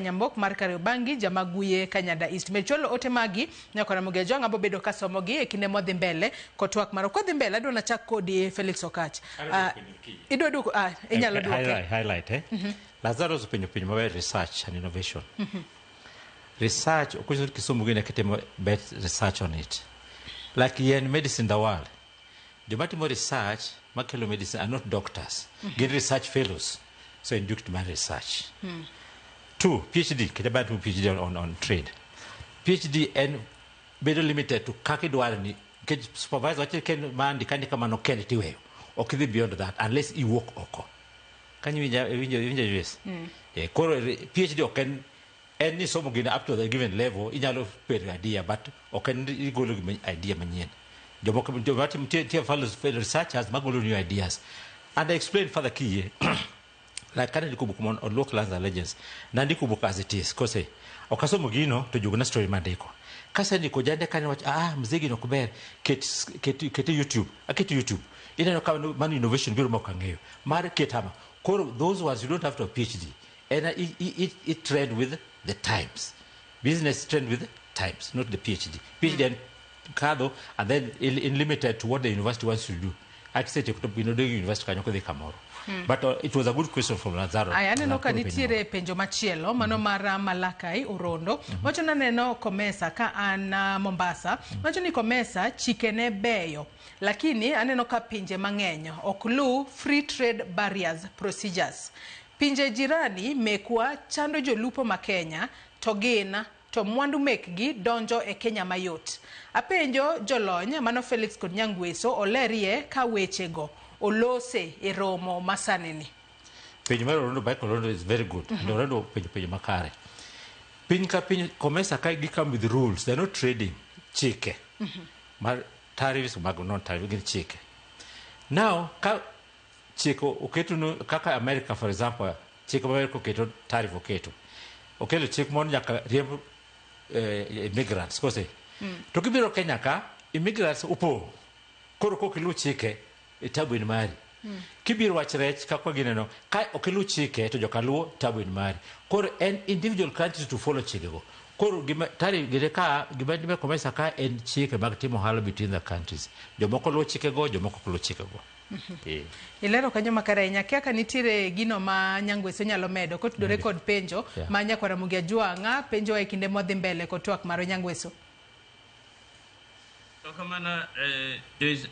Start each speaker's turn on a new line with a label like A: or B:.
A: Nyambok mar Kariobangi, Jamaguye, Kanyada East. Med chwalo ote magi nyaka Ramogi Ajwang' abo bedo kasomogi e kinde modhi mbele kod twak marwa. Kwadhi mbele adwa nachak kodi Felix Okach. Idwa duoko inyalo duoke.
B: Highlight, eh? Lazarus openjo penjo maber, research and innovation. Research, ok onyiso ni Kisumu gine kitimo best research on it. Like yien medicine in the world. Joma timo research makelo medicine are not doctors. Gin research fellows. So induced mar research. Two, PhD, kata bang' timo PhD on trade. PhD en bedo limited to kaka idwaro ni nikech supervisor wacho ken ma andika andika mano kende tiweyo. Ok idhi beyond that unless iwuok oko. Kanyo iwinjo Joyce? Eh, koro PhD ok en en ni somo gini up to the given level, inyalo bedo idea, but ok en igolo gima idea manyien. Jomoko joma timo nitie fellow researchers magolo new ideas. And I explain further kiyie. Like kane ndiko buk mon on Luo Clans and Legends, nandiko buk as it is, kose ok asomo gino to jogona story mandiko. Kasendiko jande kane wach mzee gino ok ber, ket YouTube, aketo YouTube. Ineno ka mano innovation biro mok ang'eyo. Mar ket ama. Koro those ones you don't have to have PhD. And it trend with the times. Business trend with times, not the PhD. PhD en kadho and then in limited to what the university wants to do. Akisetieko to gino dog university kanyo kodhi kamoro. But it was a good question from Lazaro.
A: Aya, aneno ka
B: Lazaro penjo.
A: Nitiere penjo machielo mano mar Malakai Orondo. Wacho naneno Komesa ka an Mombasa. Wacho ni Komesa chikene beyo, lakini aneno ka pinje mang'eny ok luw free trade barriers procedures. Pinje jirani mekwa chando jolupo ma Kenya to gin to mwandu mekgi donjo e Kenya mayot. Apenjo jolony mano Felix kod Nyangweso olerie ka wechego olose e romo masani ni.
B: Penjo mar Orondo, Michael Orondo, is very good. And Orondo penjo penjo makare. Piny ka piny Komesa ka gi come with rules. They're not trading. Chike. Mar tariffs mag non tariff gin chike. Now ka chike oketo kaka America, for example, chike ma America oketo tariff oketo. Okelo chik mondo nyaka riemb immigrants kose. To kibiro Kenya ka immigrants opong'. Koro kok iluw chike e tabu en mari. Kibiro wach rech kaka gineno ka ok iluw chike to joka luwo tabu en mari. Koro en individual countries to follow chikego. Koro gima tari gine ka gima time Komesa ka en chike mag timo ohala between the countries. Jomoko luwo chikego, jomoko ok luw chikego. Eh.
A: Ilero kanyo makare ahinya. Kia ka nitiere gino ma Nyangweso nyalo medo kotudore kod penjo ma nyakwar Ramogi Ajwang'a penjowa e kinde modhi mbele kod twak marwa Nyangweso.
C: Erokamano, Joyce.